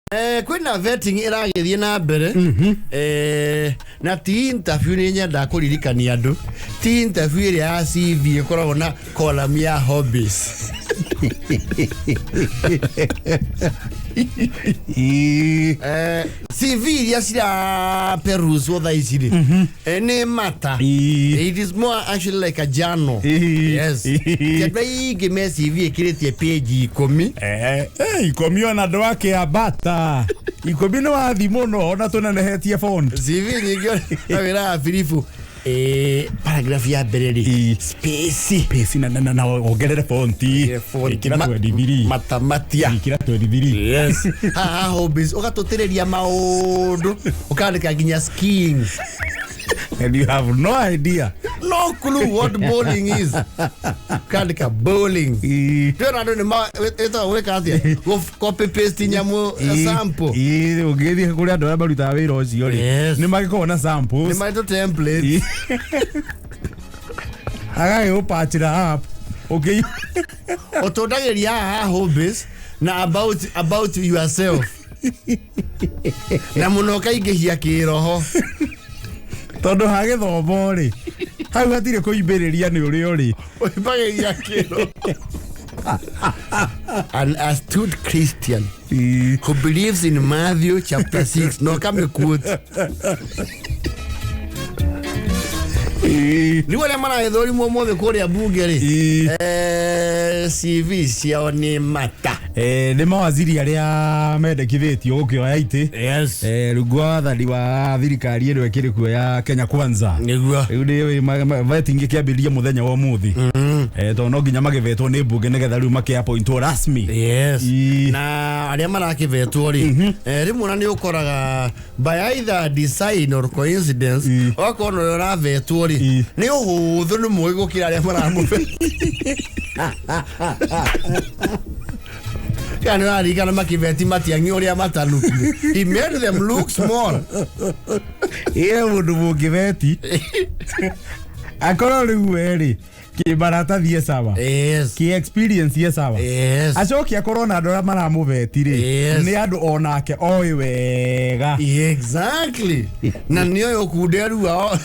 Kwĩna vetting ĩragĩthiĩ na mbere, na ti interview. Nĩ nyendaga kũririkania andũ, ti interview ĩrĩa ya CV ĩkoragwo na column ya hobbies. CV iria ciraperuswo thaa ici rĩ, nĩ mata. It is more actually like a journal. Yes. Ti andũ aingĩ me CV ĩkĩrĩtie page 10. 10 ona ndwakĩambata 10 nĩ wathi mũno ona tũnenehetie font. CV nyingĩ na wĩra wa biribu, paragraph ya mbere rĩ, space. Pesi na ongerere font. Ĩkĩra 23. Matamatia. Ĩkĩra 23. Yes, haha hobbies ũgatũtĩrĩria maũndũ, ũkandĩka nginya skiing. And you have no idea. No clue what bowling is, ũkandĩka bowling. Twĩna andũ nĩ ĩtagwo gwĩka atĩa? Copy paste nyamũ sample. Ũngĩthiĩ kũrĩ andũ arĩa marutaga wĩra ũcio rĩ, nĩ magĩkoragwo na nĩ samples. marĩ tũ template. Agagĩgũpachĩra app ũkĩ Ũtũndagĩria haha hobbies na about yourself, na mũno ũkaingĩhia kĩroho. Tondũ ha gĩthomo rĩ, hau hatirĩ kũimbĩrĩria nĩ ũrĩa ũrĩ. Ũimbagĩria kĩroho, an astute Christian who believes in Matthew chapter 6, no kamĩquote. Nĩguo arĩa maragĩthũrimwo ũmũthĩ kũrĩa mbunge rĩ, CV ciao nĩ mata. Nĩ mawaziri arĩa mendekithĩtio gũkĩoya itĩ rungu wa wathani wa thirikari ĩno ĩkĩrĩ kuo ya Kenya Kwanza. Rĩu nĩ vetting ĩkĩambĩrĩria mũthenya wa ũmũthĩ, tondũ no nginya magĩvetwo nĩ mbunge nĩgetha rĩu makĩappointwo rasmi. Na arĩa marakĩvetwo rĩ, rĩmwe ona nĩ ũkoraga by either design or coincidence, ũgakora ũrĩa ũravetwo rĩ, nĩ ũhũthũ, nĩ mũĩ gũkĩra arĩa maramũvet. Kana nĩ ũraririkana makĩveti Matiang'i ũrĩa matanukire? He made them look small. Ĩĩ, mũndũ mũngĩveti akorwo rĩu we rĩ, kĩmaratathi e sawa, kĩ experience e sawa, acoke akorwo na andũ arĩa maramũveti rĩ, nĩ andũ onake oĩ wega. Exactly, na nĩ oĩ ũkunderu wao.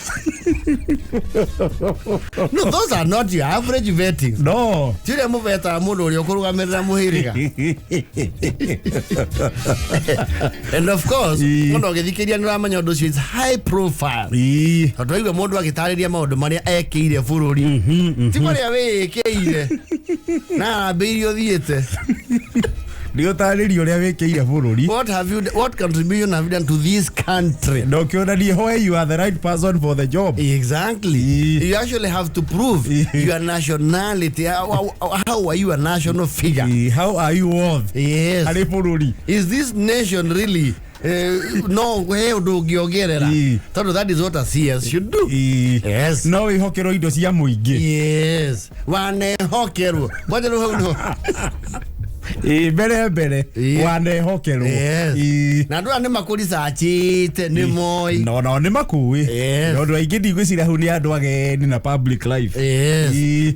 No, those are not your average vettings. No. Ti ũrĩa mũvetaga mũndũ ũrĩa ũkũrũgamĩrĩra mũhĩrĩga. And of course, mũndũ ũgĩthikĩria nĩ ũramenya ũndũ ũcio is high profile, tondũ waigua mũndũ agĩtarĩria maũndũ marĩa ekĩire bũrũri, ti marĩa wĩĩkĩire na arambĩirie ũthiĩte. Nĩ ũtarĩrie ũrĩa wĩkĩire bũrũri. What contribution have you done to this country? Na ũkĩonanie why you are the right person for the job. Exactly. You actually have to prove your nationality. How are you a national figure? How are you worth harĩ bũrũri? Is this nation really, no he ũndũ ũngĩongerera? Tondũ that is what a CS should do. Yes. No wĩhokerwo indo cia mũingĩ. Yes. Wanehokerwo. Ngoja rĩu hau nĩho. Ĩĩ, mbere mbere wanehokerwo. Na andũ aya nĩ makũricachĩte, nĩ moĩ. No, nao nĩ makuĩ. Tondũ aingĩ ndigwĩciria hau nĩ andũ ageni na public life.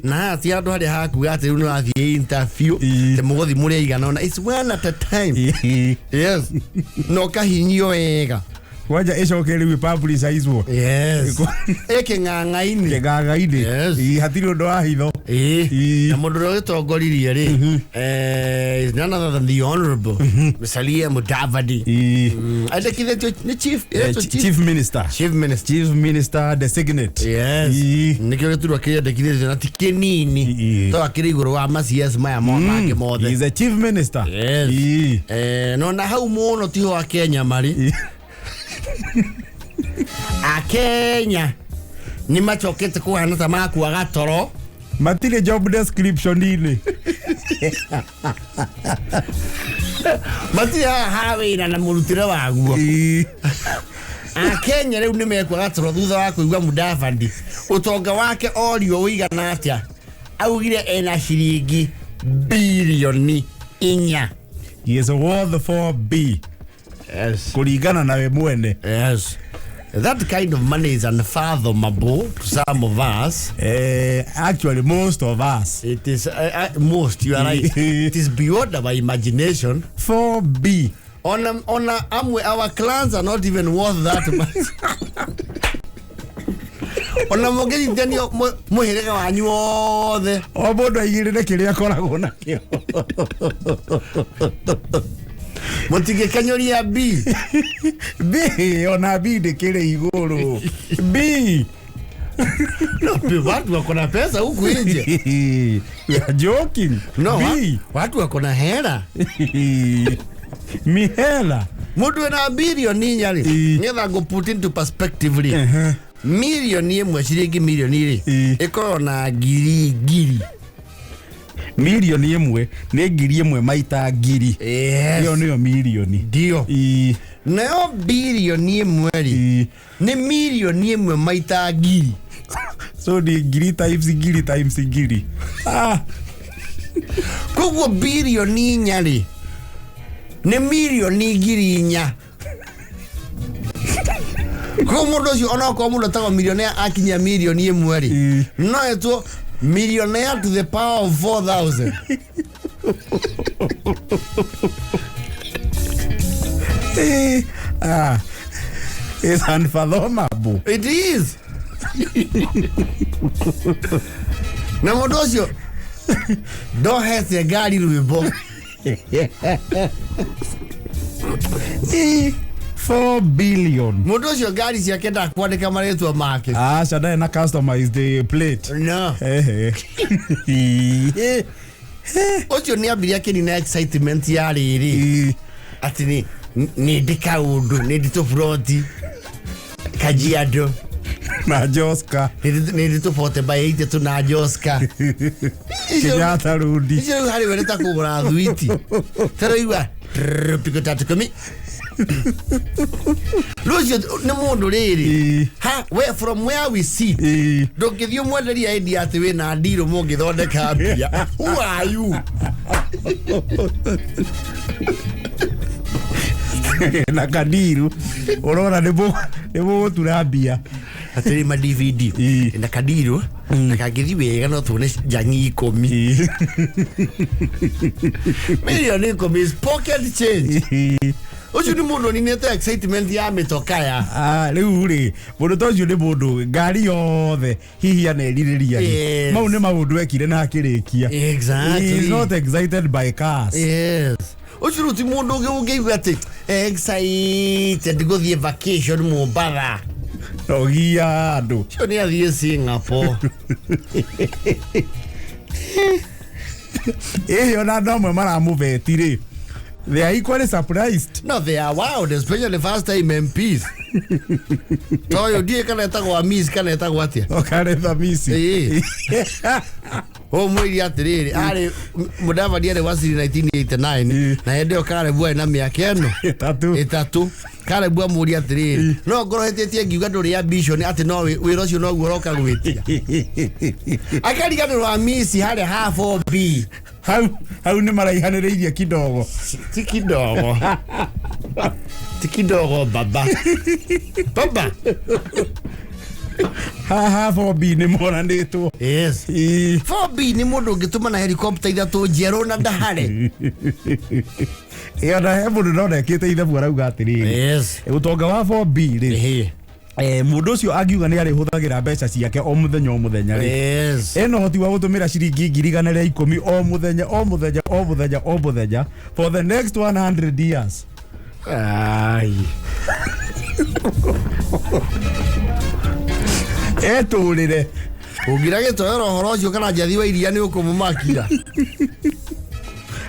Na haha ti andũ harĩa hakuga atĩ rĩu nĩ ũrathiĩ interview, atĩ mũgũthiĩ mũrĩ aigana ũna. It's one at a time. Yes. Na ũkahinyio wega. Kwanja ĩcoke rĩu ĩpublicizwo. Yes. Ĩkĩng'ang'a-inĩ. Kĩng'ang'a-inĩ. Ĩĩ, hatirĩ ũndũ wa hitho. Na mũndũ ũrĩa ũgĩtongoririe rĩ, is none other than the Honorable Musalia Mudavadi. Andĩkithĩtio nĩ chief, ĩretwo chief, Chief minister. Chief minister. Chief minister designate. Yes. Nĩkĩo gĩturwa kĩandĩkithĩtio na ti kĩnini, to akĩrĩ igũrũ wa ma CS maya mo mangĩ mothe. He is a chief minister. Yes. No na hau mũno tiho Akenya marĩ. Akenya nĩ macokete kũhana ta makuaga toro. Matirĩ job description inĩ. Matirĩ haha ha wĩra na mũrutĩre waguo. Akenya rĩu nĩ mekuaga toro thutha wa kũigua Mudavadi ũtonga wake orio ũigana atĩa, augire ena ciringi birioni 4. He is worth 4B. Kũringana na we mwene. Yes. That kind of money is unfathomable to some of us. Actually, most of us. It is most. You are right. It is beyond our imagination. 4B. Ona amwe our clans are not even worth that much. Ona mũngĩnyitithanio mũhĩrĩga wanyu wothe, o mũndũ aigĩrĩre kĩrĩa akoragwo nakĩo, mũtingĩkenyũria B. B, ona B ndĩkĩrĩ igũrũ B. No, watu wako na pesa huku nje. We are joking. No, B. watu wako na hera. Mihela. Mũndũ wĩna bilioni inya rĩ, Ĩ. nĩgetha ngũ put into perspective rĩ, Ehe. milioni ĩmwe, ciringi milioni rĩ, Ĩ. ĩkoragwo na ngiri ngiri. Milioni ĩmwe nĩ 1,000 maita 1,000. Yes. Ĩyo nĩyo milioni. Ndio. Ĩ. Nayo bilioni ĩmwe rĩ, Ĩ. nĩ milioni ĩmwe maita 1,000. So ni ngiri times ngiri times ngiri. Ah. Koguo bilioni inya rĩ, nĩ milioni 4,000. Koguo mũndũ ũcio, onokorwo mũndũ etagwo millionaire akinyia milioni ĩmwe rĩ, Ĩ. no etwo millionaire to the power of 4000. Eh, ah. It's unfathomable. It is. Na mũndũ ũcio ndohete ngari rwĩmbo. Eh, 4 billion. Mũndũ ũcio ngari ciake ndakwandĩka marĩtwa make. Ah, ndarĩ na customized plate. No. Ehe. Eh, Ũcio nĩ ambirie akĩnina excitement ya rĩrĩ eh. atĩ nĩ ndĩ kaũndũ, nĩ ndĩ tũburoti Kajiado, Na Joska. nĩ ndĩ tũbote by 82 na Joska. Kenyatta Road. Icio rĩu harĩ we nĩ ta kũgũra thwiti, taraigua piko tatu kumi. Rũcio nĩ mũndũ rĩrĩ Eh, ha we, from where we sit, eh. ndũngĩthiĩ ũmwenderia ĩndi atĩ wĩna ndirũ mũngĩthondeka mbia. Who are you? Na kadiru urona nĩ mũgũtura mbia. Atĩrĩ ma DVD Ĩ. na kadirũ na kangĩthiĩ wega no tuone njangi 10. Milioni 10 is pocket change. Ũcio nĩ mũndũ ũninĩte excitement ya mĩtokaya. Ah, rĩu rĩ, mũndũ ta ũcio nĩ mũndũ ngari yothe hihi anerirĩria rĩ, Yes. mau nĩ maũndũ ekire na akĩrĩkia. Exactly. He is not excited by cars. Yes. Ũcio rĩu ti mũndũ ũngĩ ũngĩigua atĩ excited gũthiĩ vacation Mombatha. Nogia andũ. Ũcio nĩ athiĩ Singapore. Ĩhĩ, ona andũ amwe maramũbeti rĩ, they are equally surprised. No, they are wild, especially first time MPs. Toyo ndiĩ kana etagwo Amis kana etagwo atĩa. Okaretha misi. Ĩĩ. Ũmwĩrie atĩrĩrĩ, arĩ Mudavadi arĩ waziri 1989 Ĩĩ. na hĩndĩ ĩyo Caleb arĩ na mĩaka ĩno 3. 3. Caleb amũria atĩrĩrĩ, no ngorwo hĩtĩtie ngiuga ndũrĩ ambition atĩ no wĩra ũcio noguo ũroka gwĩtia. Akariganĩrwo Amisi harĩa ha 4B. Hau nĩ maraihanĩrĩirie kidogo. Ti kidogo. Ti kidogo, baba. Baba. Haha 4B nĩ monanĩtwo. Yes. Ĩĩ. 4B nĩ mũndũ ũngĩtũma na helicopter ithatũ njerũ na ndahare. Ĩ, ona he mũndũ ndona ekĩte ithabu arauga atĩrĩrĩ, Yes. ũtonga wa 4B rĩ, Ehe. mũndũ ũcio angiuga nĩ arĩhũthagĩra mbeca ciake o mũthenya o mũthenya rĩ, Yes. ena ũhoti wa gũtũmĩra ciringi 110,000 o mũthenya o mũthenya o mũthenya o mũthenya for the next 100 years. Ai. Etũrĩre. Ũngira gĩtoero ũhoro ũcio kana njathi wa iria nĩ ũkũmũmakia.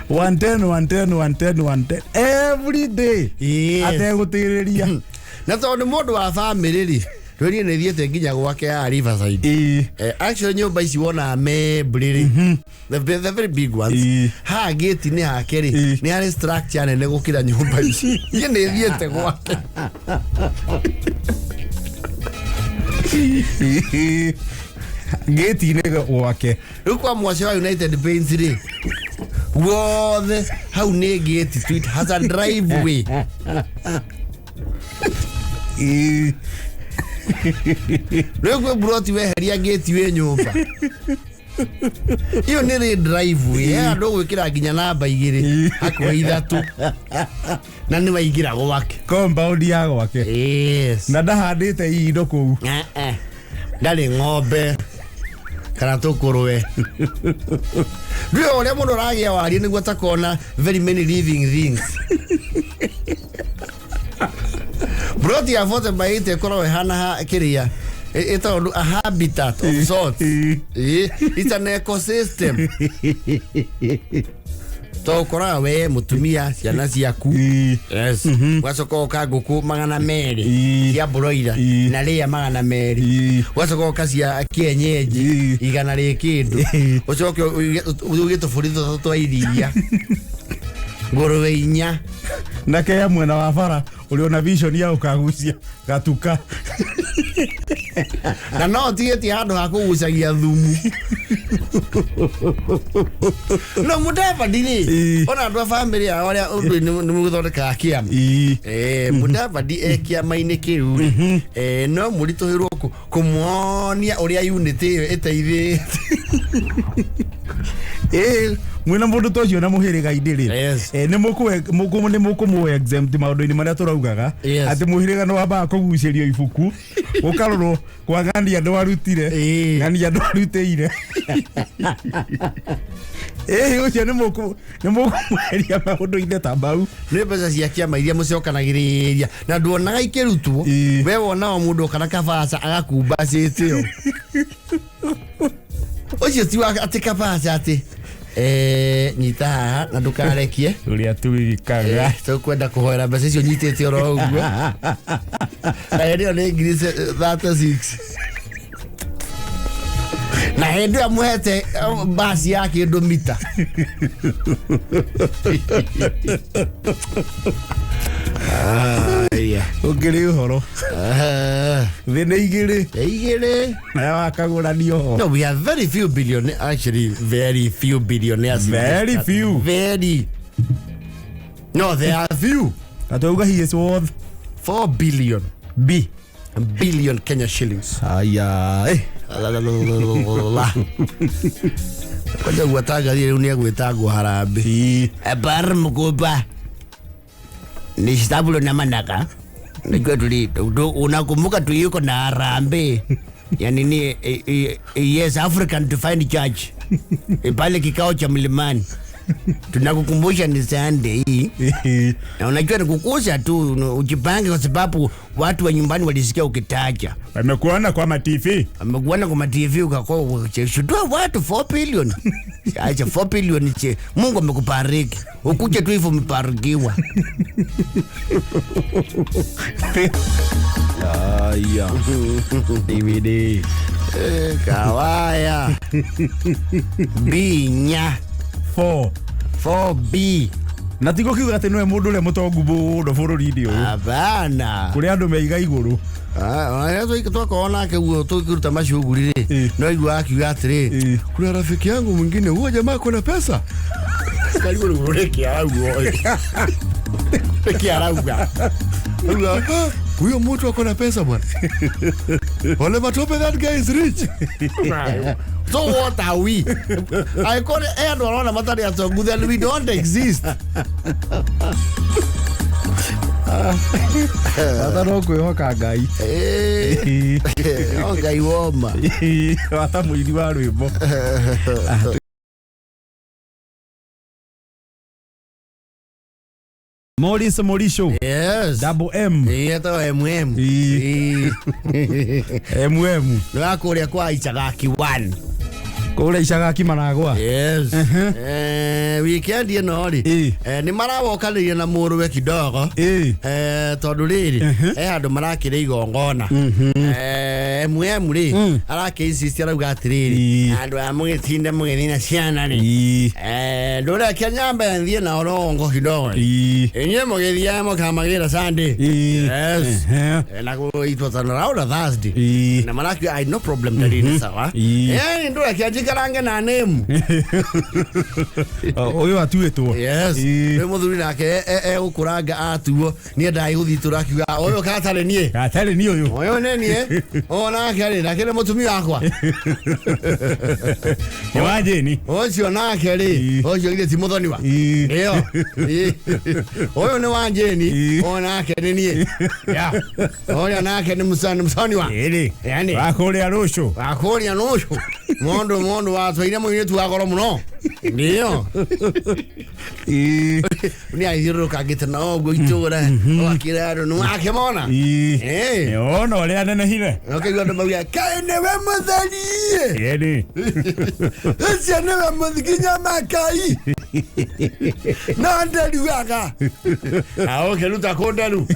110 110 110 110 every day. Yes. Ategũtĩrĩria. Na tondũ nĩ mũndũ wa bamĩrĩ rĩ, twĩrie nĩ thiĩte nginya gwake ya Riverside. Ĩĩ. Actually nyũmba ici wonaga membri rĩ, the very big ones, Ĩĩ. haha gate-inĩ hake rĩ, Ĩĩ. nĩ harĩ structure nene gũkĩra nyũmba ici. Niĩ nĩ thiĩte gwake. Gate-inĩ gwake. Rĩu kwa mwaci wa United Paints rĩ, guothe hau nĩ gate tu, it has a driveway. Ĩĩ. Rĩu kwĩ buroti weheria gate wĩ nyũmba. Iyo nĩ rĩ drive he andũ gwĩkĩra nginya namba igĩrĩ hakuhĩ ithatũ na nĩ waingĩra gwake. Compound ya gwake. Yes. Na ndahandĩte indo kũu. Eh, eh. Ndarĩ ng'ombe kana tũkũrwe. Ndiũĩ ũrĩa mũndũ aragĩa warie nĩguo atakona very many living things. Broti ya 40 by 80 ĩkoragwo ĩhana kĩrĩa ĩtagwo a habitat of sorts. It's an ecosystem. To ũkoraga we mũtumia, ciana ciaku. Yes. Ũgacoka ũka ngũkũ 200 cia broiler na rĩa 200. Ũgacoka ũka cia kienyeji 100 rĩ kĩndũ. Ũcoke ũige tũbũri tũtatũ twa iria. Ngũrũwe 4. Na kea mwena wa bara ũrĩ ona vision ya ũkagucia gatuka. Na no ũtigĩtie handũ ha kũgucagia thumu. No Mudavadi rĩ, ona andũ a bamĩrĩ yao arĩa ũndũ nĩ mũgĩthondekaga kĩama. Mudavadi e kĩama-inĩ kĩu rĩ, no mũritũhĩrwo kũmuonia ũrĩa unit ĩyo ĩteithĩtie. Mwĩna mũndũ ta ũcio na mũhĩrĩga-inĩ rĩ, Yes. Nĩ mũkũmũ exempt maũndũ-inĩ marĩa tũraugaga. Yes. Atĩ mũhĩrĩga nĩ wambaga kũgucĩrio ibuku ũkarorwo kwa ng'ania andũ arutire, ng'ania andũ arutĩire. Ũcio nĩ mũkũmweheria maũndũ-inĩ ta mau. Nĩ mbeca cia kĩama iria mũcokanagĩrĩria na nduonaga ikĩrutwo. We wonaga mũndũ oka na kabaca agakumbacĩte ĩyo. Ũcio ti wa atĩ kabaca atĩ, nyita haha na ndũkarekie. Ũrĩa tuĩkaga. Tũkwenda kũhoera mbeca icio nyitĩte oro ũguo. Na hĩndĩ ĩyo nĩ ngiri 36. Na hĩndĩ ĩyo amũhete basi ya kĩndũ mita. Aya. Ũngĩrĩ ũhoro. Thĩ nĩ igĩrĩ. Igĩrĩ. Na wakagũranio ho. No, we have very few billionaires, actually very few billionaires in this Very country. few. Very. No, there are few. Atauga he is worth 4 billion. B. Billion Kenya shillings. Aya. Kwanja guatangathire rĩu nĩegwĩtangwo harambĩ. Bar mkuba. Ni stabulo na manaka. Najua tuli unakumbuka tu yuko na harambee. Yani ni yes, African to find church. Pale kikao cha Mlimani. Tunakukumbusha ni Sunday hii. Na unajua ni kukusa tu ujipange kwa sababu watu wa nyumbani walisikia ukitaja. Wamekuona kwa ma TV. Wamekuona kwa ma TV ukakoa ukashutua watu 4 billion. Acha 4 billion che. Mungu amekubariki. Ukuje tu hivyo umebarikiwa. Aya. DVD. Kawaya. Binya. 4. 4B. Na tigo kiuga atĩ nĩwe mũndũ ũrĩa mũtongu mũno bũrũri-inĩ ũyũ. Hapana. Kũrĩ andũ meiga igũrũ. Twakorwo nake guo tũkĩruta macuguri rĩ, no igua akiuga atĩrĩ, kuna rafiki yangu mwingine huyo jamaa ako na pesa. Karibu rĩu nĩkĩ arauga ũyũ? Nĩkĩ arauga? Arauga, huyo mtu ako na pesa bwana. Ole Matope, that guy is rich. So what are we? I call it andũ arona matarĩ atongu, then we don't exist. Bata no kwĩhoka Ngai. O Ngai woma. Bata mũini wa rwĩmbo. Maurice Morisho. Yes. Double M. Yetagwo MM. MM. Nĩ wa kũrĩa kwa Icagaki 1. Kũrĩa Icagaki maragwa. Yes. Weekend ĩno rĩ, nĩ marawokanĩria na mũrũwe kidogo. Tondũ rĩrĩ, handũ marakĩrĩa igongona. MM rĩ, arakĩ insist arauga atĩrĩrĩ, andũ aya mũgĩtinde mũgĩthiĩ na ciana rĩ. Ndũreke nyambe thiĩ nao rũgongo kidogo. Inyuĩ mũgĩthiaga mũkamagĩra Sunday. Yes. Na it was on around a Thursday. Na marakiuga, I no problem, daddy, ni sawa. Ndũreke njikare Mũtigarange na name. Ũyũ atuĩtwo. Yes. Ĩĩ. Rĩu mũthuri nake egũkũranga atuo nĩendaga gũthitũra akiuga ũyũ katarĩ niĩ. Gatarĩ niĩ ũyũ. Ũyũ nĩ niĩ. Ũyũ nake rĩ, nake nĩ mũtumia wakwa. Nĩ wa Jane. Ũcio nake rĩ, Ĩĩ. ũcio githĩ ti mũthoniwa. Ĩĩ. Ndio. Ĩĩ. Ũyũ nĩ wa Jane, Ĩĩ. ũyũ nake nĩ niĩ. Ya. Ũrĩa nake nĩ mũthoniwa. Ĩrĩ. Yani. Wa kũrĩa rũciũ. Wakũrĩa nũcio. Mũndũ watwaire mũirĩtu wa goro mũno. Ndio. Ĩĩ. Nĩ agĩthiũrũrũkangĩte na ũguo itũra. Ũgakĩra andũ nĩ wakĩmona. Ĩĩ. Ĩĩ. Ona ũrĩa anenehire. Ũkaigua andũ mauga kaĩ nĩwe mũtheri. Ĩrĩ. Ũcio nĩwe mũthikinya makai. No nderuaga. Aũkĩruta kũ nderu.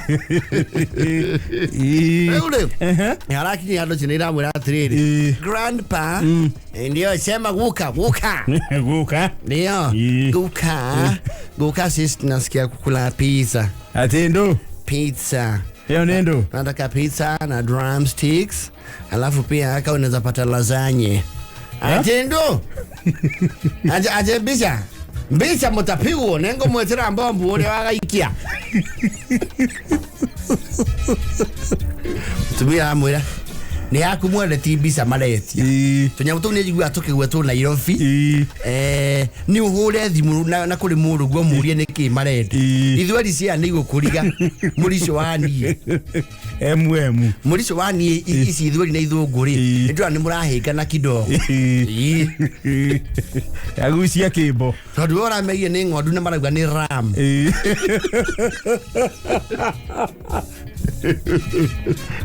Ĩĩ. Rĩu rĩ, Ehe. harakinya andũ cina iramwĩra atĩrĩrĩ. Ĩĩ. Grandpa, ndio sema guka, guka. Guka. Ndio. Ĩĩ. Guka. Guka sisi tunasikia kukula pizza. Atĩ ndũ. Pizza. Ĩyo nĩ ndũ. Nataka pizza na drumsticks. Alafu pia kama unaweza pata lasagne. Ati ndo. Aje aje mbisha. Mbisha mutapigwo nengo mwetera mbombu uria wagaikia. Tumia amwira. Nĩ yaku mwene ti mbica maretia. Ĩĩ. Tũnyamũ tũu nĩ njiguaga tũkĩgwetwo Nairobi. Ĩĩ. Nĩ ũhũre thimũ na kũrĩ mũrũguo mũrie nĩkĩ marenda. Ĩĩ. Ithueri cia nĩ igũkũriga mũrico wa niĩ. MM. Mũrico wa niĩ ici ithueri na ithũngũ rĩ, Ĩĩ. nĩ ndĩrona nĩ mũrahĩngana kidogo. Ĩĩ. Ĩĩ. Agucia kĩmbo. Tondũ we ũrameire nĩ ng'ondu na marauga nĩ ram. Ĩĩ.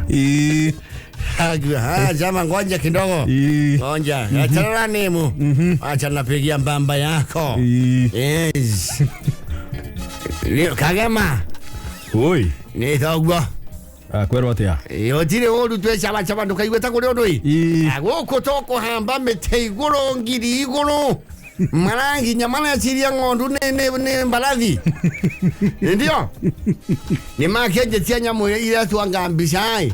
Ĩĩ. Akiuga, jama ngoja kidogo. Ĩĩ. Ngoja. Achana na nemu. Acha napigia mbamba yako. Ĩĩ. Yes. Nĩ Kagema. Oi. Nĩ thoguo. Kwĩrwo atĩa? Gũtirĩ ũru twĩ caba caba ndũkaigue ta kũrĩ ũndũ ĩ. Ĩĩ. Gũkũ tũkũhamba mĩtĩ igũrũ ngiri igũrũ maranginya mareciria ng'ondu nĩ mbarathi. Ndio nĩ makĩenjetie nyamũ iria twanga mbica ĩ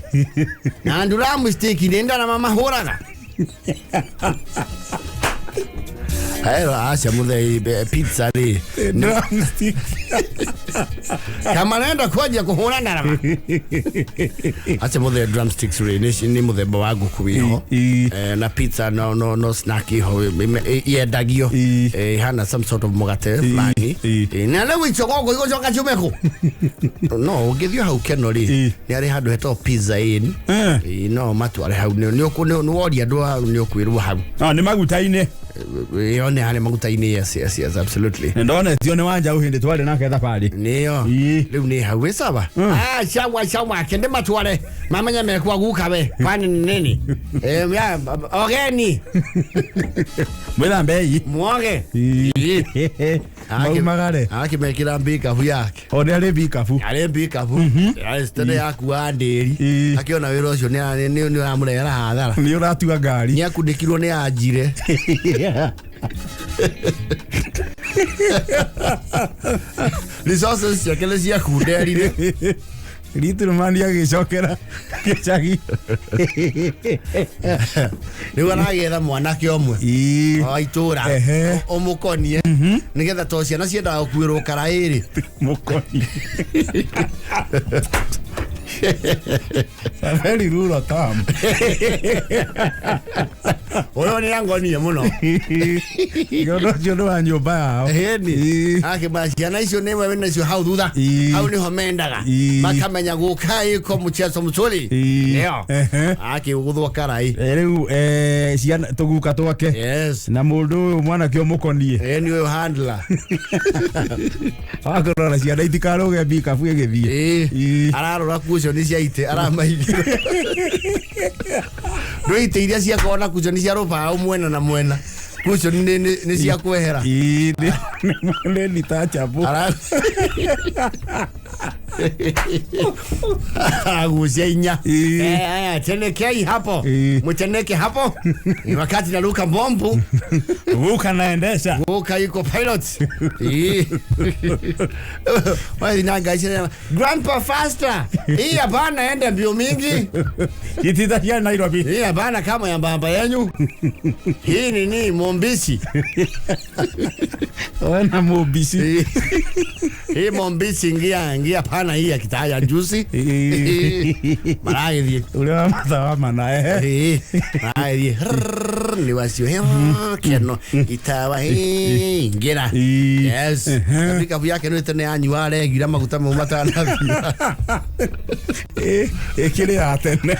na ndũramustĩki nĩ ndarama mahũraga. Hero aca mũthei pizza rĩ Drumstick. kama naenda kwanjia kũhũra ndarama. Aca mũthei drumsticks rĩ nĩ mũthemba wa ngũkũ wĩho. Ĩĩ. Na pizza no snack iho yendagio. Ĩĩ. Ihana some sort of mũgate fulani. Ĩĩ. Na rĩu icio gũkũ igũcoka ciume kũ? No ũngĩthiĩ hau Keno rĩ, Ĩĩ. nĩ harĩ handũ hetagwo Pizza Inn. Eh. Ĩĩ, no matware hau nĩ woria andũ hau nĩ ũkwĩrwo hau. Ah, nĩ maguta-inĩ. Ĩyo nĩ harĩ maguta-inĩ, yes, absolutely. Nĩ ndonetio nĩ Wanjaũ hĩndĩ twarĩ nake thabarĩ. Nĩyo. Ĩĩ. Rĩu nĩ hau ĩ sawa. Ah, sawa sawa kende matware mamenya mekwa guka we kwani ni nini? Ya, ogeni Mwĩthambei. muoge. Ĩĩ. Maumagare. Akĩmekĩra mbikabu yake. O nĩ arĩ mbikabu. Arĩ mbikabu. Tene yakua ndĩri. Ĩĩ. Akĩona wĩra ũcio nĩ ũramũrehera hathara. Nĩ ũratua ngari. Nĩ akundĩkirwo nĩ anjire. Resources ciake nĩ ciakunderire. Riturumani agĩcokera gĩcagi. Rĩu aragĩetha mwanake ũmwe Ĩĩ. wa itũra Ehe. ũmũkonie nĩgetha to ciana ciendaga gũkuĩrwo karaĩ-rĩ. Mũkoni. A very rural term. Ũyũ nĩ angonie mũno. Ũndũ ũcio nĩ wa nyũmba yao. Ĩni. Ĩĩ. Akĩmba ciana icio nĩ we nacio hau thutha. Ĩĩ. Hau nĩho mendaga. Ĩĩ. Makamenya gũka ĩko mchezo mzuri. Ĩĩ. Nĩyo. Ehe. Akĩgũthwo karaĩ. Rĩu ciana tũguka twake Yes. na mũndũ ũyũ mwanake ũmũkonie Ĩni ũyũ handler. akũrora ciana itikarũge mbikabu ĩgĩthiĩ. Ĩĩ. Ĩĩ. Ararora cushion cia itĩ aramaigĩra. Ndũ itĩ iria ciakorwo na cushion cia rũbaũ mwena na mwena. Cushion nĩ cia kwehera. Ĩĩ, nĩ detachable. Agucia inya. Ii. Eh, chenekei hapo. Ii. Mcheneke hapo. Ni wakati naruka bombu. Guka naendesha. Guka yuko pilot. Ii. Wewe nanga chene. Grandpa faster. Hii hapana enda mbio mingi. Itithagia Nairobi. Hii hapana kama ya mbamba yenyu. Hii ni nini Mombisi. Wena mubisi. Hii- Hii Mombisi ngia ngia pana hii ya kitaya juicy. Maragithie. Uria wa mathawa mana eh. Maragithie. Ni wacio keno itawa hii ngira. Ii. Yes. Pikapu yake nĩ tene anyua aregira maguta mau matanathira. Ĩkĩrĩ ya tene.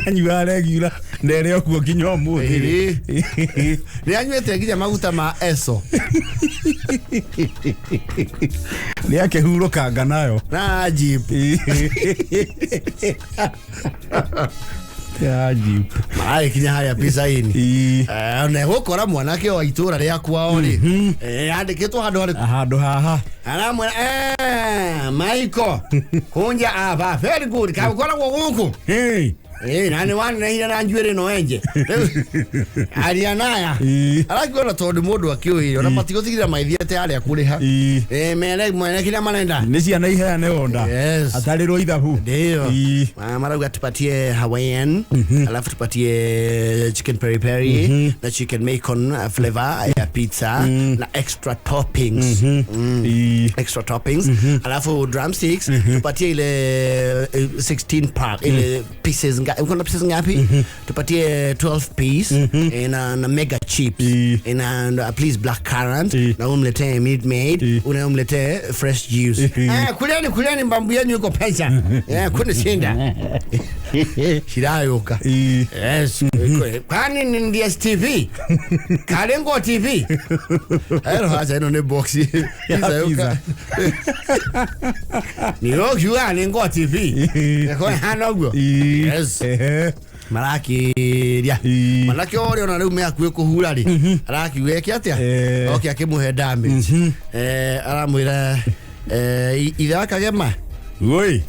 Anyua aregiura ndere okuo nginya ũmũthĩ. Nĩ anyuĩte nginya maguta ma eso Nĩ akĩhurũkanga nayo. na jeep. Ya jeep. Maragĩkinya harĩa pica-inĩ. Ii. Na gũkora mwanake wa itũra rĩa kwao rĩ andĩkĩtwo handũ harĩkũ Handũ haha. aramwĩra Michael kunja aba very good kakoragwo gũkũ. Hey. Na nĩ wanenehire na njuĩrĩ no enje. Rĩu, aria naya. Ii. Arakiona tondũ mũndũ akĩũire ona matigũtigĩra maithiĩte harĩa kũrĩha. Ii. Mere mwene kĩrĩa marenda. Nĩ ciana iheane onda. Yes. Atarĩrwo ithabu. Ndio. Ii. Marauga tupatie Hawaiian, alafu tupatie chicken peri peri na chicken bacon flavor ya pizza na extra toppings. Ii. Extra toppings. Alafu drumsticks tupatie ile 16 pack ile pieces nga uko na pieces ngapi? Tupatie 12 piece na mega chips na please black currant na umletee meat made una umletee fresh juice. Kuleni kuleni mbambu yenu yuko pesa. Kuna shinda. Shirayoka. Yes. Kwani ni DSTV? Kalengo TV. Ero hacha ino ni box. Pizza. Ni rokiuga nĩ ngo TV. Kwa hana ũguo. Yes. Marakiria. Manake ũrĩa ona rĩu me hakuhĩ kũhura rĩ. Arakiuga eke atĩa? Oke akĩmũhe damage. Aramwĩra ithe wa Kagema. Woi.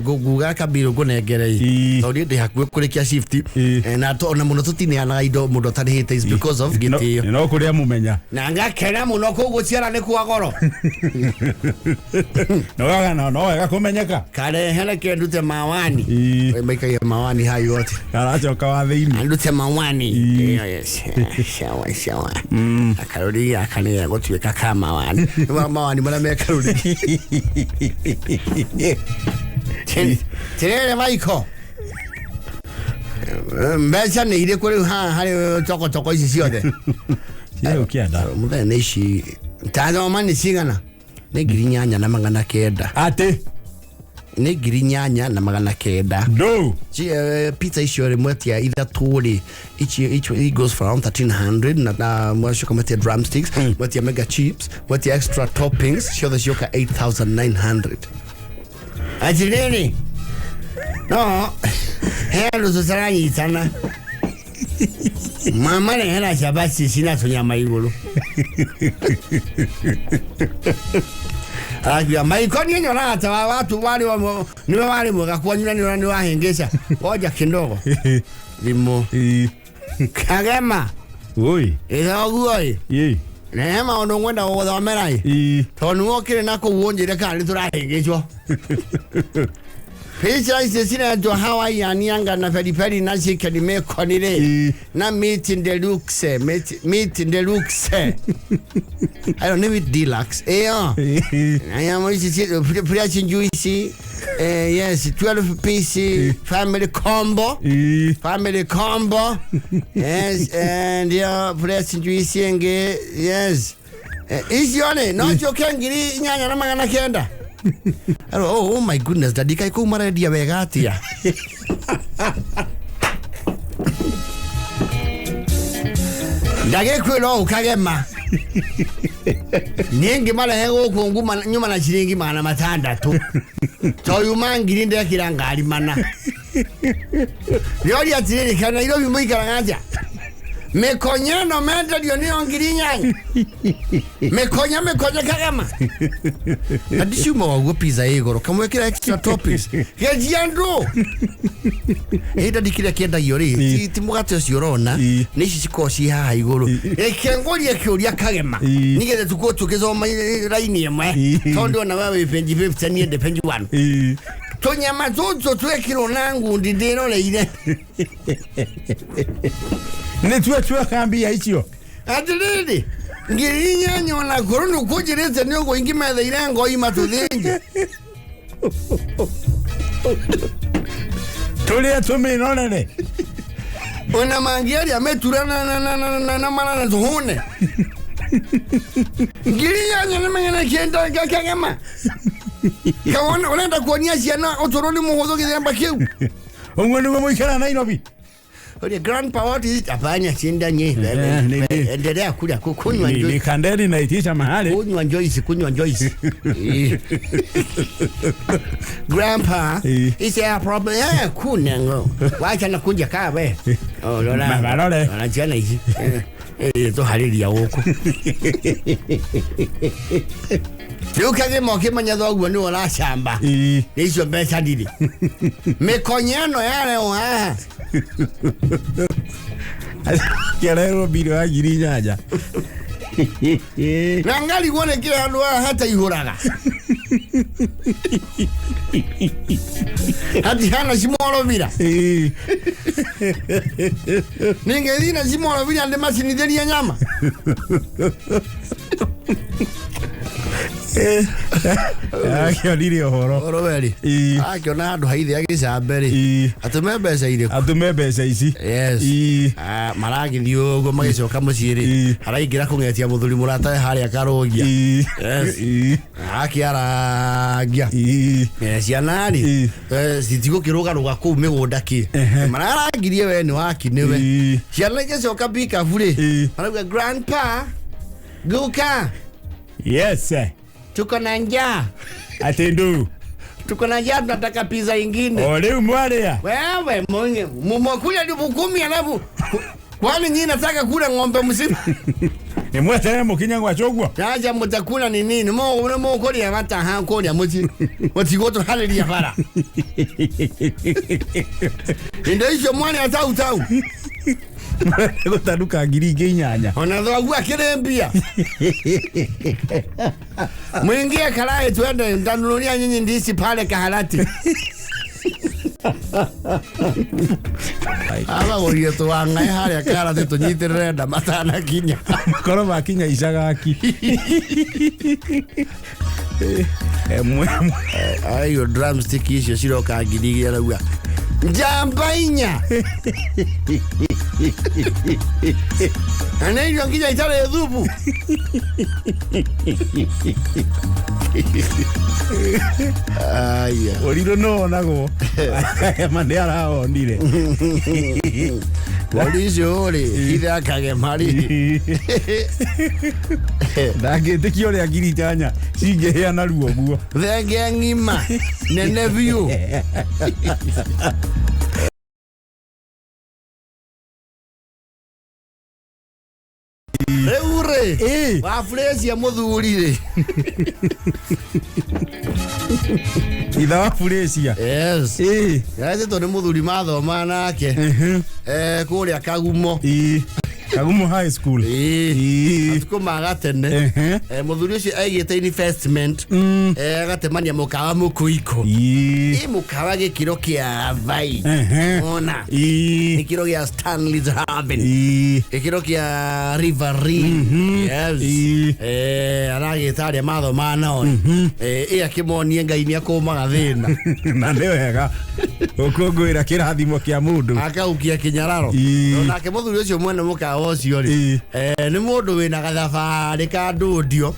Nguga kabirũ ngũnengere tondũ niĩ ndĩ hakuhĩ kũrĩkia shift na ona mũno tũtineanaga indo mũndũ atarĩhĩte is because of gĩtĩo. No kũrĩa mũmenya. Na ngakena mũno kũu gũciara nĩ kwa goro. No wega no wega kũmenyeka. Karehere kĩndute mawani. Maikagia mawani hayo yote. Aracoka wa thĩinĩ. Ndute mawani. Yes. Shawa shawa. Akarori gaka nĩ gũtuĩka ka mawani. Mawani marĩa me karori. Tirere Michael. Mbeca nĩ irĩkũ rĩu haha harĩ tokotoko ici ciothe? Ciĩ ũkĩenda. Mũthenya nĩ ici tathoma nĩ cigana? Nĩ 8900. Atĩ? Nĩ 8900. No. Pizza icio rĩ mwetia ithatũ rĩ each it goes for around 1300 na mwacoka mwetia drumsticks, mwetia mega chips, mwetia extra toppings ciothe cioka 8900. Atiriri. No. Hero tũtaranyitana. Mama rehera cabaci cina tũnyama igũrũ. Arakiuga Maiko niĩ nyonaga ta watu warĩ nĩwe warĩ mwega kwanyu na nĩ wahĩngĩca. Oja kidogo. Thimũ. Kagema. Oi. Ĩthoguo ĩ. Ĩ. Rehe maũndũ ngwenda gũgũthomera ĩ. Tondũ nĩwe ũkĩrĩ na kũu ũnjĩre kana nĩ tũrahĩngĩcwo. Picha ici cirenjwo Hawaiian anga na peri peri na chicken bacon rĩ na meat deluxe meat deluxe. I don't know meat deluxe. Ĩyo. Nyama ici fresh juice. Yes, 12 piece family combo. Family combo. Yes, and yeah, fresh juice enge. Yes. Icio rĩ no njoke 8900. Oh, my goodness, daddy kai kũu marendia wega atia. Ndagĩkwĩra ũũ Kagema. Niĩ ngĩmarehe gũkũ nyuma na ciringi 600. To yuma ngiri ndekĩra ngari mana. Rĩoria atĩrĩrĩ, kana Nairobi mũikaraga atĩa? Mĩkonya ĩno menderio nĩyo 8,000. Mĩkonya mĩkonya kagema. Na ndiciuma waguo pizza ĩ goro kamwĩkĩra extra toppings. Geria andũ. Ĩ ndadi kĩrĩa kĩendagio rĩ ti mũgate ũcio ũrona nĩ ici cikoragwo ciĩ haha igũrũ. Reke ngũrie kĩũria kagema nĩgetha tũkorwo tũgĩthoma raini ĩmwe tondũ ona we wĩ page 50 niĩ ndĩ page 1. Tũnyama tũtũ twekĩrwo na ngundi ndĩroreire. Nĩ tuo kambia icio. Atĩrĩrĩ 8,000 ona korwo nĩ ũkũnjĩrĩte nĩ ũguo ingĩmetheire ngoi matũthĩnje. Tũrĩe tũmĩnorere. Ona mangĩaria metura na marana tũhũne. 8,000 nĩ meng'ene kĩenda kagema. Kawona ũrenda kuonia ciana ũtũũro nĩ mũhũthũ gĩthemba kĩu. Ũguo nĩguo mũikara Nairobi. Oye, grandpa, what is it? Hapana, shinda nye. Endelea kula kunywa njoi. Ni kandeli naitisha mahali. Kunywa Joyce, kunywa Joyce. Grandpa, is there a problem? Eh, kuna ngo. Wacha na kunja kaa we. Oh, lola. Marore. Ona ciana ici. Eh, tũharĩria gũkũ. Rĩu kagema ũkĩmenya thoguo nĩwe ũracamba. Nĩ icio mbeca ndirĩ. Mĩkonya ĩno yarehwo haha. Kĩarehwo mbirũ ya 8,000. Na ngarigwo nĩ kĩrĩa handũ haha hataihũraga. Hatihana cimorovira. Ningĩthiĩ na cimorovira ndĩmacinithĩrie nyama. Akĩonire ũhoro. Ũhoro weri. Akĩona handũ haithe agĩcambe rĩ. Atũme mbeca irĩkũ? Atũme mbeca ici. Yes. Maragĩthiĩ ũguo magĩcoka mũciĩ rĩ. Araingĩra kũng'etia mũthuri mũratawe harĩa Karũgia. Yes. Akĩarangia. Ciana rĩ citigũkĩrũgarũga kũu mĩgũnda kĩ. Mararangirie we nĩ waki nĩwe. Ciana igĩcoka pikabu rĩ. Marauga grandpa, guka. Yes. Tuko na njaa. Ati ndu. Tuko na njaa tunataka pizza ingine. O leo mwaria. Wewe mwenye mumekula elfu 10 alafu kwani nyinyi nataka kula ng'ombe mzima? Ni mwetere mukinya gwa chogwa. Sasa mtakula ni nini? Mo mo koria mata ha koria muti. Mutigoto halelia bara. Ndio hiyo mwana atau tau. Gũtanuka 8,000. Ona thoguo akĩrĩ mbia. Mwingie karai twende ndanunulia nyinyi ndisi pale Kaharati. Abagũrire tũwang'ae harĩa Kaharati tũnyitĩrĩre nda matanakinya. Makorwo makinya icagaki. Ayo drumstick icio ciroka 2,000 arauga njamba 4. Na irio nginya itarĩ thubu. Aya. Ũrirũ no onagwo. Ma nĩ araonire. Bori icio rĩ, ithe akagema rĩ. Ndangĩtĩkia ũrĩa 8,000 cingĩhĩa narua ũguo. Thenge ng'ima nene biũ. Rĩu rĩ, waburecia mũthuri rĩ. Itha wa Burecia. Yes. Yaretwo nĩ mũthuri mathoma nake. Kũrĩa Kagumo. Kagumo High School. Matukũ ma gatene. Mũthuri ũcio aigĩte investment. Agatemania mũkawa mũkuiko. Ĩ mũkawa gĩkĩro kĩa Vai. Ona. Gĩkĩro gĩa Stanley's Haven. Gĩkĩro kĩa Riverine. Yes. Aragĩta arĩa mathoma nao. Ĩ akĩmonie Ngai nĩ akũmaga thĩna. Na nĩ wega. Ũkũngũĩra kĩrathimo kĩa mũndũ. Akaukia kĩnyararo. Nake mũthuri ũcio mwene mũkawa ũcio rĩ, nĩ mũndũ wĩna gathabarĩ ka ndũndio.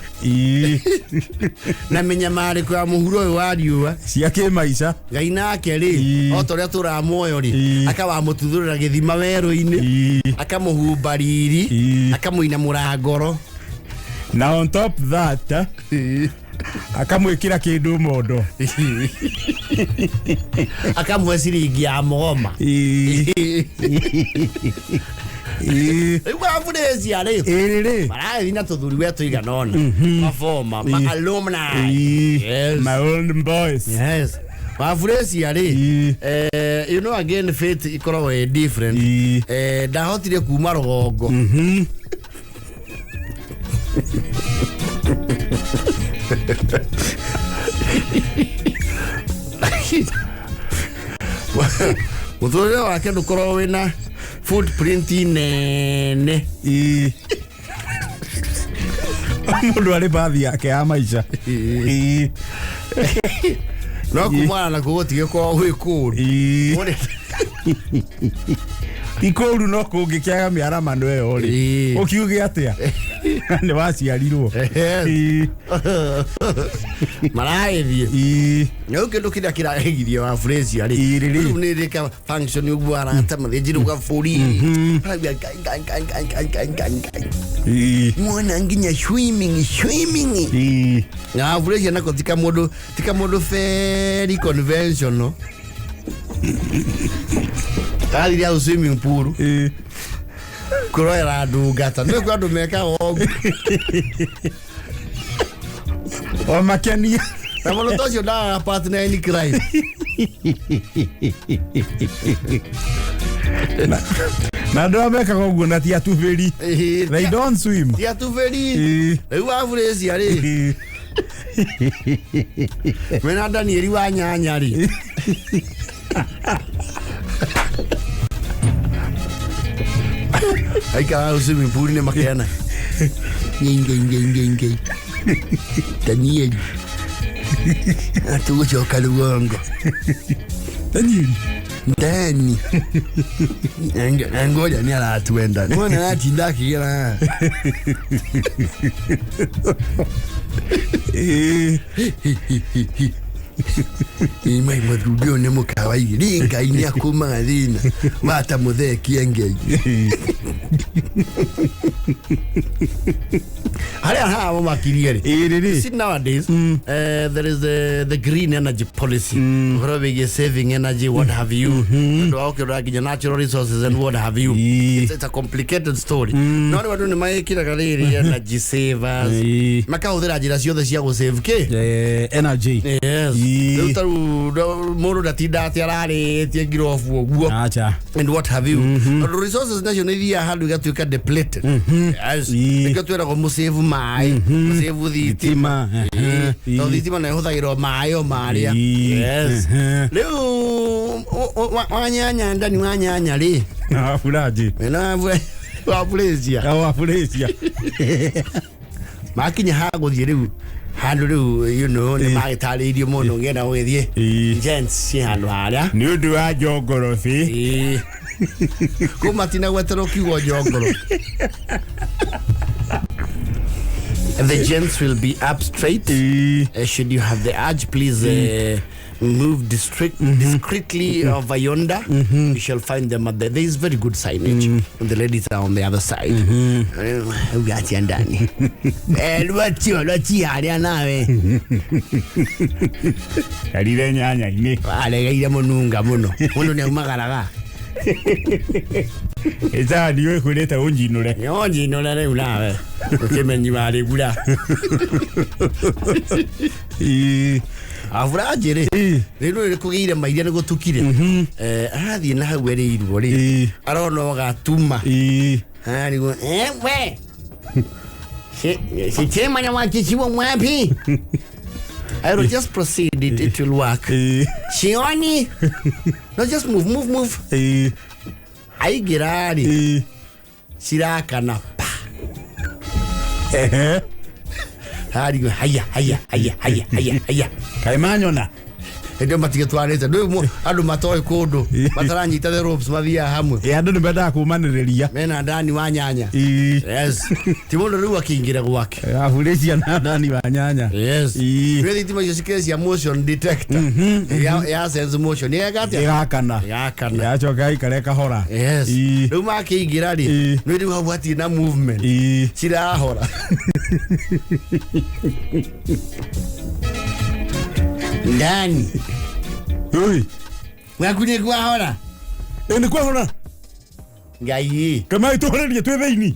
Na mĩnyamarĩko ya mũhuro ũyũ wa riũa. Cia kĩmaica. Ngai nake rĩ, o ta ũrĩa tũraga muoyo rĩ, akawamũtuthũrĩra gĩthima werũ-inĩ, akamũhumba riri, akamũinamũra ngoro. Na on top that, akamwĩkĩra kĩndũ mondo. Akamũhe ciringi ya mũgoma. Rĩu wabũrĩcia rĩ, Ĩrĩ rĩ. Marathiĩ na tũthuri we tũigana ũna maboma ma alumni. Yes. My old boys. Yes, wabũrĩcia rĩ, you know, again, fate ikoragwo ĩ different. Ndahotire kuma rũgongo. Mũtũrĩre wake ndũkoragwo wĩna footprint nene. Mũndũ arĩ bathi yake ya maica. No kumana na kuo gũtigĩkorwo gwĩ kũũru. Ti kũũru, no kũngĩkĩaga mĩaramano ĩyo rĩ, ũkiuge atĩa nĩ waciarirwo? Yes. Maragĩthiĩ. Rĩu kĩndũ kĩrĩa kĩragegirie wa Fraser rĩ, Ĩrĩ rĩ. rĩu nĩ rĩka function ũguo arata mathĩnjĩrwo gabũri. Marauga, "Ngai, Ngai, Ngai, Ngai, Ngai, Ngai, Ngai, Ngai." Mwana nginya swimming swimming. Na Fraser nako tika mũndũ very conventional, athire hau swimming pool kũrorera ndungata. Nĩ kwa andũ mekaga ũguo. O makenia. Na mũndũ ta ũcio ndagaga partner in crime. Na andũ arĩa mekaga ũguo na ti atubĩri. They don't swim. Ti atubĩri. Rĩu wa Fraser rĩ, mena Danieli wa nyanya rĩ, aikara hau swimming pool nĩ makena ngei ngei ngei ngei ngei. Danieli atũgũcoka rũgongo. Danieli. Ndani ngoja nĩ aratwenda, nĩwona aratinda akĩgera. Mai mũthuri ũyũ nĩ mũkawaigi rĩ, Ngai nĩ akũmaga thĩna wata mũthekie ngei harĩa haha mũmakirie rĩ. Ĩrĩ rĩ. See, nowadays there is the green energy policy, ũhoro wĩgiĩ saving energy, what have you, tondũ wa ũkĩrora nginya natural resources and what have you. It's a complicated story, no rĩu andũ nĩ magĩkĩraga rĩrĩ energy savers, makahũthĩra njĩra ciothe cia gũsave kĩ. Energy. Yes. Rĩu tarĩu mũndũ ndatinda atĩ ararĩtie ngirobu ũguo Acha. and what have you, tondũ resources nacio nĩ ithiaga handũ igatuĩka depleted. Yes. Nĩkĩo twĩragwo mũsave maĩ, mũsave thitima. Thitima. Tondũ thitima no ĩhũthagĩrwo maĩ o marĩa. Yes. Rĩu wanyanya ndani wanyanya rĩ, Waburaji. mena wabũrĩcia. Waburacia. Makinya ha gũthiĩ rĩu handũ rĩu nĩ magĩtarĩirio mũndũ ũngĩenda gũgĩthiĩ, gents ciĩ handũ harĩa. Nĩ ũndũ wa njongorobi. Ĩĩ. Kũ matinagweterwo kiugo njongoro. The gents will be up straight. Should you have the urge, please move discreetly over yonder. You shall find them at the, there is very good signage. And the ladies are on the other side. Ugatia ndani. Rwatio, rwatia harĩa nawe. Karire nyanya-inĩ. Aregeire mũnunga mũno. Mũndũ nĩ aumagaraga. Ĩcani wĩkwĩrĩte ũnjinũre. Nyonjinũre rĩu nawe. Ũkĩmenyi warĩgura. Aburaji rĩ, rĩu nĩ kũgĩire mairia nĩ gũtukire. Arathiĩ na hau erĩirwo rĩ, arona ũgatuma. Arigwo, we. Sitima na wakishiwa mwapi? I will just proceed, it will work. Sioni. No, just move, move, move. Aingĩra rĩ, cirakana pa. Arigwo, haya, haya, haya, haya, haya, haya. Kaĩ manyona. Hĩndĩ ĩyo matigĩtwarĩte. Ndũĩ andũ matoĩ kũndũ, mataranyita the ropes, mathiaga hamwe. Ĩ, andũ nĩ mendaga kũmanĩrĩria. Mena ndani wa nyanya. Yes. Ti mũndũ rĩu akĩingĩra gwake. Waburacia na ndani wa nyanya. Yes. Nĩ thitima icio cikĩrĩ cia motion detector. Ya sense motion. Yega atĩa? Ĩgakana. Yakana. Yacoka ikare kahora. Yes. Rĩu makĩingĩra rĩ, nĩ rĩu hau hatirĩ na movement. Cirahora. Ndani. Ui. Waku nĩ kwahora? Ĩ, nĩ kwahora. Ngai. Kama itũhũrĩrie twĩ thĩinĩ.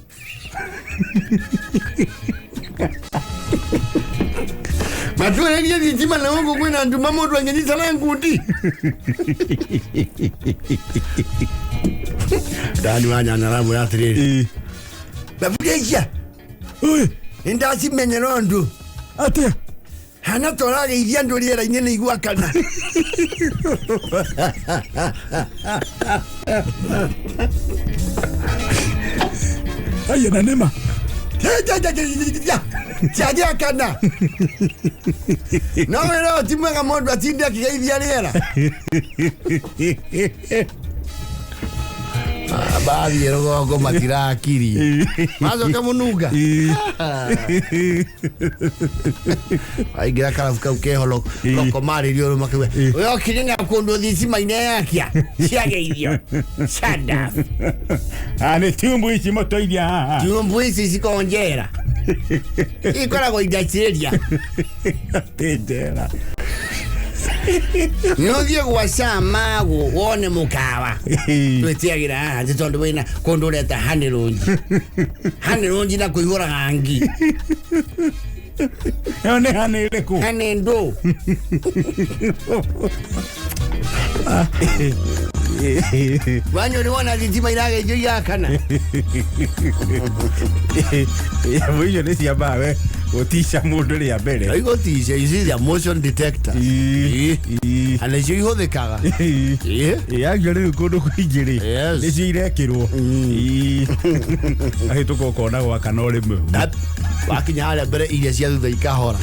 Matuĩrĩrie thitima na gũkũ kwĩna nduma mũndũ angĩnyita na ngundi. Ndani wa nyanya aramwĩra atĩrĩrĩ, thaburia icia Ui, nĩ ndacimenyera ũndũ atĩa? Hana ta ũrageithia andũ rĩera-inĩ nĩ igwakana. Aya na nĩma. Ciagĩakana no wĩra ũyũ ti mwega mũndũ atinde akĩgeithia rĩera. Bathiĩ rũgongo matirakiri macoka mũnunga aingĩra karabu kau keho lokomarĩrio rũ makauga ũyokire na kũndũ thitima-inĩ yakia ciageithio. Shut up. Ah, nĩ tiumbu ici mũtũiria haha. Tiumbu ici cikoragwo njera, ikoragwo indacĩria. Atĩ njera. Nĩ ũthiĩ gwa Camago wone mũkawa twĩtiagĩra haha nĩ tondũ wĩna kũndũ ũreta hanĩrũnji hanĩrũnji na kũihũraga ngi. Ĩyo nĩ hanĩ ĩrĩkũ? Hanĩ ndũ. Wanyu nĩ wona thitima irageithio igakana. Nyamũ icio nĩ ciambaga we gũtica mũndũ rĩa mbere. Igũticia, you see, the motion detector na nĩcio ihũthĩkaga. Yacio rĩu kũndũ kũingĩ rĩ nĩcio irekĩrwo ahĩtũka ũkona gwakana ũrĩ mũhu. Wakinya harĩa mbere iria cia thutha ikahora.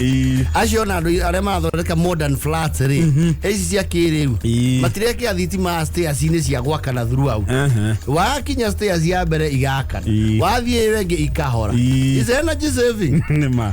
Acio ona andũ arĩa marathondeka modern flats rĩ, ici cia kĩrĩu, matirekĩra thitima stairs-inĩ cia gwakana throughout. Wakinya stairs ya mbere igakana, wathiĩ ĩyo ĩngĩ ikahora. Is energy saving. Nĩma.